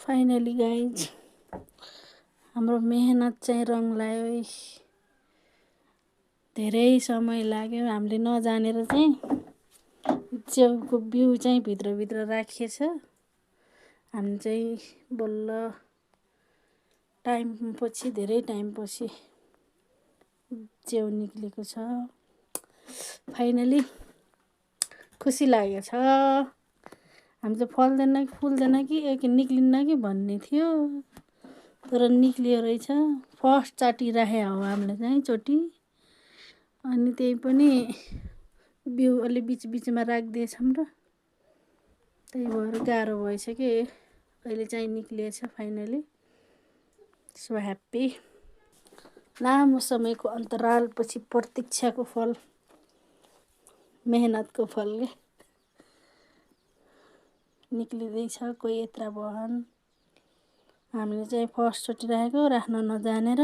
Finally guys हाम्रो मेहनत चाहिँ रङ ल्यायो है। धेरै समय लाग्यो, हामीले नजानेर चाहिँ च्याउको बिउ चाहिँ भित्र राखिएछ। हामी चाहिँ बल्ल टाइमपछि, धेरै टाइमपछि च्याउ निक्लेको छ। फाइनली खुसी लागेको छ। हामी चाहिँ फल्दैन कि फुल्दैन कि निक्लिन्न कि भन्ने थियो, तर निक्लियो रहेछ। फर्स्ट चाटी राखे हो हामीले चाहिँ चोटी, अनि त्यही पनि बिउ अलि बिचमा राखिदिएछौँ र त्यही भएर गाह्रो भएछ कि अहिले चाहिँ निक्लिएछ फाइनली। So happy. लामो समयको अन्तरालपछि प्रतीक्षाको फल, मेहनतको फल के निक्लिँदैछ। कोही यत्रा बहन हामीले चाहिँ फर्स्टचोटि राख्न नजानेर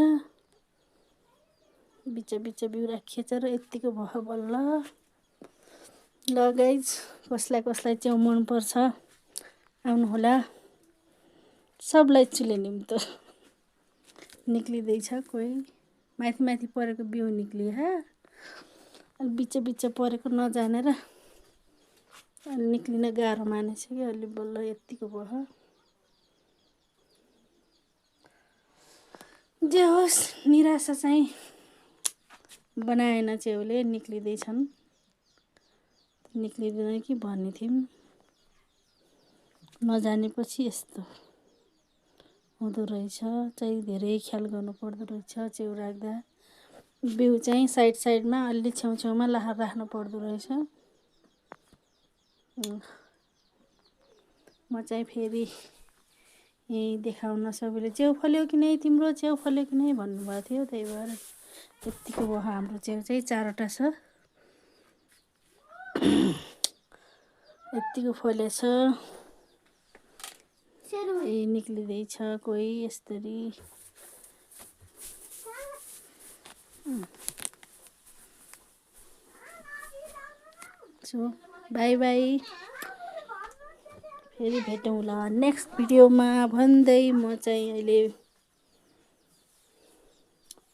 बिच बिउ राखिएछ र यत्तिको भयो बल्ल। ल गाइज, कसलाई च्याउ मनपर्छ आउनुहोला, सबलाई चुले निम्तो। निक्लिँदैछ कोही माथि परेको बिउ निक्लियो, अलि बिच परेको नजानेर अलि निक्लिन गाह्रो मानेछ कि अलि बल्ल यत्तिको भयो। जे होस्, निराशा चाहिँ बनाएन च्याउले, निक्लिँदैछन्। निक्लिँदैन कि भन्ने थियौँ, नजानेपछि यस्तो हुँदो रहेछ। चाहिँ धेरै ख्याल गर्नु पर्दो रहेछ च्याउ राख्दा। बिउ चाहिँ साइडमा अलि छेउमा राख्नु पर्दो रहेछ। म चाहिँ फेरि यही देखाउन सबैले च्याउ फल्यो कि नै, तिम्रो च्याउ फल्यो कि नै भन्नुभएको थियो, त्यही भएर यत्तिको भयो। हाम्रो च्याउ चाहिँ 4वटा छ, यत्तिको फलेछ। यही निक्लिँदैछ कोही यसरी। सो बाई बाई, फेरि भेटौँला नेक्स्ट भिडियोमा भन्दै म चाहिँ अहिले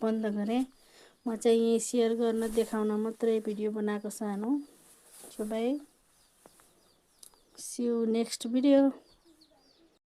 बन्द गरेँ। म चाहिँ यही सेयर गर्न देखाउन मात्रै भिडियो बनाएको सानो। So bye, see you next video.